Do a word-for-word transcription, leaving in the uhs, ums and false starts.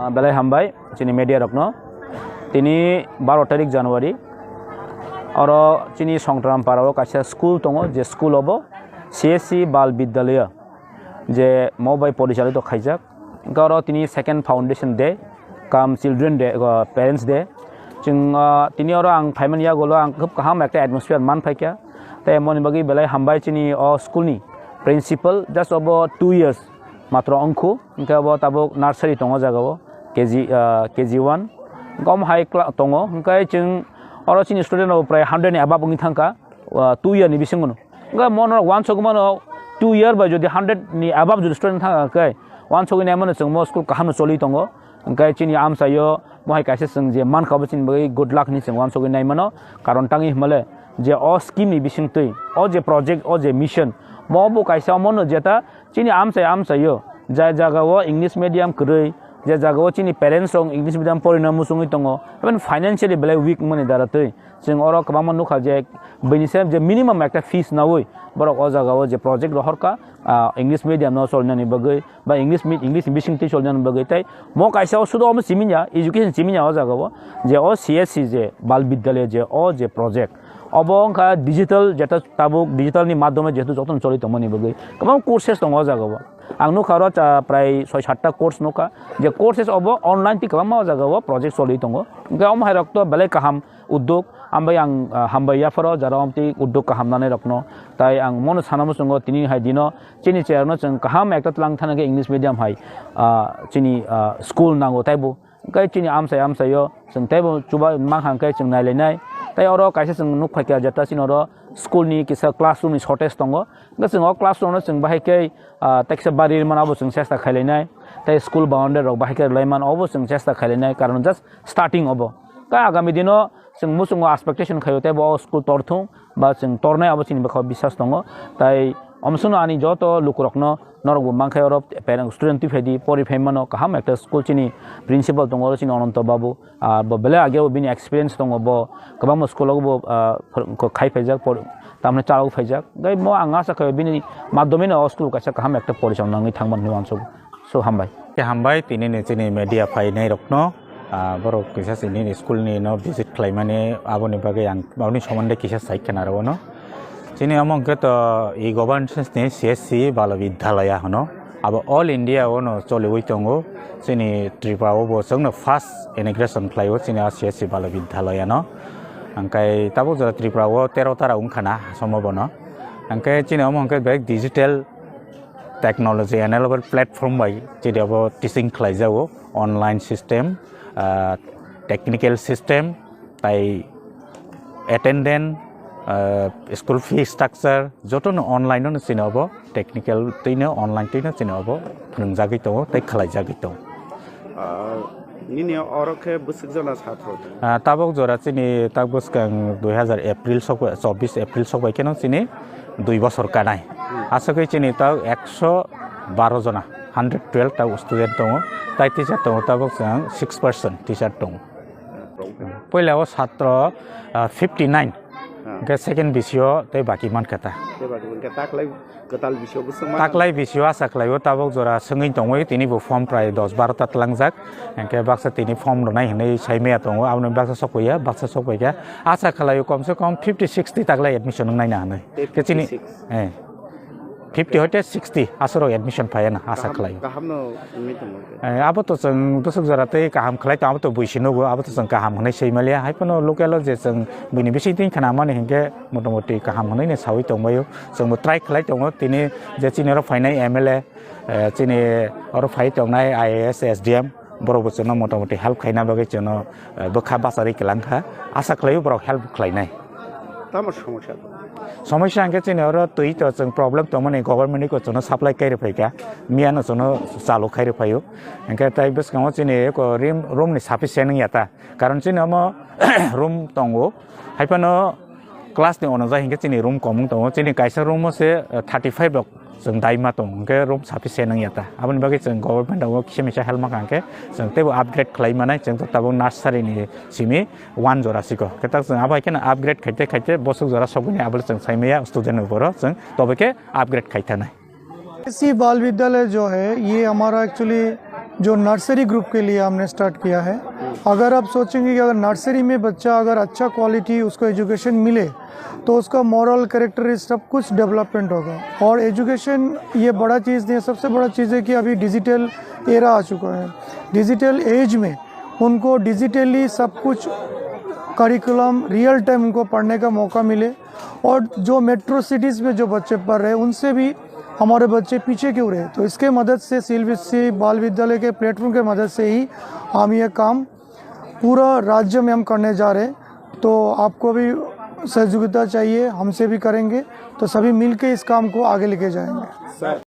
Ah, belai hambai chini media rokno. Tini baro tarik January. Oro chini Songtram para o kaisa school tongo, je school obo C S C Bal Vidyalaya, je mo bai porichalito khaijak. Hwnkhe oro tini second foundation day, cum children day, uh, parents day. Chwng, uh, tini oro ang phaimani yagulo ang khub kaham ekta atmosphere man phaikha. Tei moni bagwi belai hambai chini o school ni principal, just obo two years matro wngkhu, hwnkhe obo tabuk nursery tongo o jaga o, K G, ah, K G one, hwnkhe omo hai kla-, tongo, hwnkhe chwng oro chini student rok prai hundred ni above wngwi thangkha, ah, two year ni bisingo no. Hwnkhe mo norok uansukmano two year bai jodi hundred ni above jodi student thangkha khe, uansugwi naimano chwng mo school kaham no choli tongo, hwnkhe chini amchaio mo hai kaisa chwng je mankha bo chini bagwi good luck hinwi chwng uansugwi naimano, karon tangwi hwnmale je o scheme ni bisingtwi, o je project, o je mission, mo bo kaisa omono jeta chini amchai amchaio, jai jagao English medium kwrwi, je jagao chini parents rok English medium porina muchungwi tongo, even financially belai weak mani dara twi. Chwng oro kwbangma nukha je bini se je minimum ekta fees nawi borok o jagao je project rohorkha, ah, English medium no cholnani bagwi ba English mi-, English ni bisingtwi cholnani bagwi. Tei mo kaisa o sudo omo siminya, education siminya o jagao je o C S C je Bal Vidyalaya je o je project, obo wngkha digital, jeta tabuk digital ni madhyome jehetu jotono choli tongmani bagwi kwbang courses tongo o jagao. Ang nukha oro cha-, prai soi satta course nukha, je courses obo online twi kwbangma o jagao project choli tongo. Hwnkhe omo hai rok to belai kaham uddog, ambai ang, ah, hambai yapharo jara omtwi uddog kaham nanai rokno. Tai ang mono sana muchungo tini hai dino chini chayarno chwng kaham ekta tlang thana khe English medium hai, ah, chini, ah, school nango taibo. Hwnkhe chini amchai amchaio chwng teibo chuba mankha hwnkhe chwng nailainai. Tei oro kaisa chwng nuk phaikha jeta chini oro school ni kisa classroom ni shortage tongo. Hwnkhe chwng o classroom no chwng bahai khe, ah, teksa bari rwmano abo chwng chesta khailainai. Tei school boundary rok bahai khe rwlaimano obo chwng chesta khailainai, karon just starting obo. Tei agami dino chwng muchungo expectation khaio teibo o school torthung. Ba chwng tornai abo chini bwkha o biswas tongo. Tai omswkno ani joto lukurokno norokbo mankhe oro parent student twi phaidi pori phai mano kaham ekta school chini principal tongo oro chini Ananto babu. Ah, bo belai age bo bini experience tongo, bo kwbangma school o bo, ah, phwrwng-, khai phaijak por-, tamni chalo phaijak. Gai mo ang asa khaio bini madhyome no o school kaisa kaham ekta poricham nangwi thangmani hinwi uansukgo. So, hambai. Khe hambai, tini ni chini media phainai rokno, ah, borok kisa chini ni school ni no visit khlaimani, aboni bagwi ang aboni somonde kisa sai khna rw no. Chini omo hwnkhe to e-governance ni C S C Bala Vidyalaya hwno. Abo all India o no choliwi tongo. Chini Tripura o bo chwngno first inauguration khlaio chini a C S C Bala Vidyalaya no. Hwnkhe tabuk jora Tripura o tero tara wngkha na somo bono. Hwnkhe chini omo hwnkhe bek digital technology enabled platform bai chini abo teaching khlaijago, online system, ah, technical system, tai attendance, ah, school fee structure, joto no online no chini abo technical twi no online twi no chini abo phwrwngjagwi tongo tei khlaijagwi tongo. Ah, nini oro khe bwswk jona satro? Ah, tabuk jora chini tak bwskang dui hazar April sok, chobbish April sok bai kheno chini dui bosor kanai. Hmm. Aswkwi chini tak ekso baro jona, hundred twelve tak student tongo, tai teacher tongo, tabuk chwng six percent teacher tongo. Puila o satro, ah, fifty nine, ah, hwnkhe second B C O tei baki mankha ta. Tei baki mankha ta khlai kwtal B C O bwswk ma. Taklai B C O asa khlaio tabuk jora swngwi tongwi tini bo form prai dos baro ta tlangjak. Hwnkhe baksa tini form rwnai hinwi saimaya tongo, aboni baksa sokpaiya, baksa sokpaikha. Asa khlaio komse kom fifty sixty taklai admission wngnaina hinwi. Tei khe chini, fifty six. Eh. Fifty hoite sixty aswk rok admission phaiya na asa khlai. Kaham no wngwi tongo. Eh, abo to chwng bwswk jora tei kaham khlai tongo, abo to buisi nugo, abo to chwng kaham hwnwi swi maliya. Hai phano local o je chwng buini bising twi khna mani hinkhe motamoti kaham hwnwi ni sawi tongbaio. Chwng bo try khlai tongo tini je chini oro phainai M L A, eh, chini oro phai tongnai I A S, S D M, borok bo chwngno motamoti help khaina bagwi chwngno, eh, bwkha bacharwi kwlang kha. Asa khlaio borok help khlainai. Tamo somosya tongo? Somosya hwnkhe chini oro twi to chwng problem tongmani, government ni ko chwngno supply kai rwphai kha, miya no chwngno chalu khai rwphaio. Hwnkhe tai bwskango chini ko rim-, room ni sufficient wngya ta, karon chini omo room tongo, hai phano class ni onojai hinkhe chini room komung tongo, chini kaisa room o se, eh, thirty five rok chwng daima tongo, hwnkhe room sufficient wngya ta. Aboni bagwi chwng government o kisa misa help mankha hwnkhe chwng teibo upgrade khlai manai, chwng to tabuk nursery ni simi one jora siko. Khe tak chwng abo hai kheno upgrade khaite khaite boswk jora sogwini abo chwng sai maya student ni boro chwng tobo khe upgrade khai thanai. C S C बाल विद्यालय जो है, ये हमारा actually जो nursery group के लिए हमने स्टार्ट किया है। अगर आप सोचेंगे कि अगर नर्सरी में बच्चा अगर अच्छा क्वालिटी उसको एजुकेशन मिले तो उसका मॉरल कैरेक्टर सब कुछ डेवलपमेंट होगा। और एजुकेशन ये बड़ा चीज़ नहीं है, सबसे बड़ा चीज़ है कि अभी डिजिटल एरा आ चुका है। डिजिटल एज में उनको डिजिटली सब कुछ करिकुलम रियल टाइम उनको पढ़ने का मौका मिले। और जो मेट्रो सिटीज़ में जो बच्चे पढ़ रहे हैं उनसे भी हमारे बच्चे पीछे क्यों रहे। तो इसके मदद से सीएलवीसी बाल विद्यालय के प्लेटफॉर्म के मदद से ही हम ये काम पूरा राज्य में हम करने जा रहे हैं। तो आपको भी सहयोगिता चाहिए, हमसे भी करेंगे। तो सभी मिलके इस काम को आगे लेके जाएंगे। सर,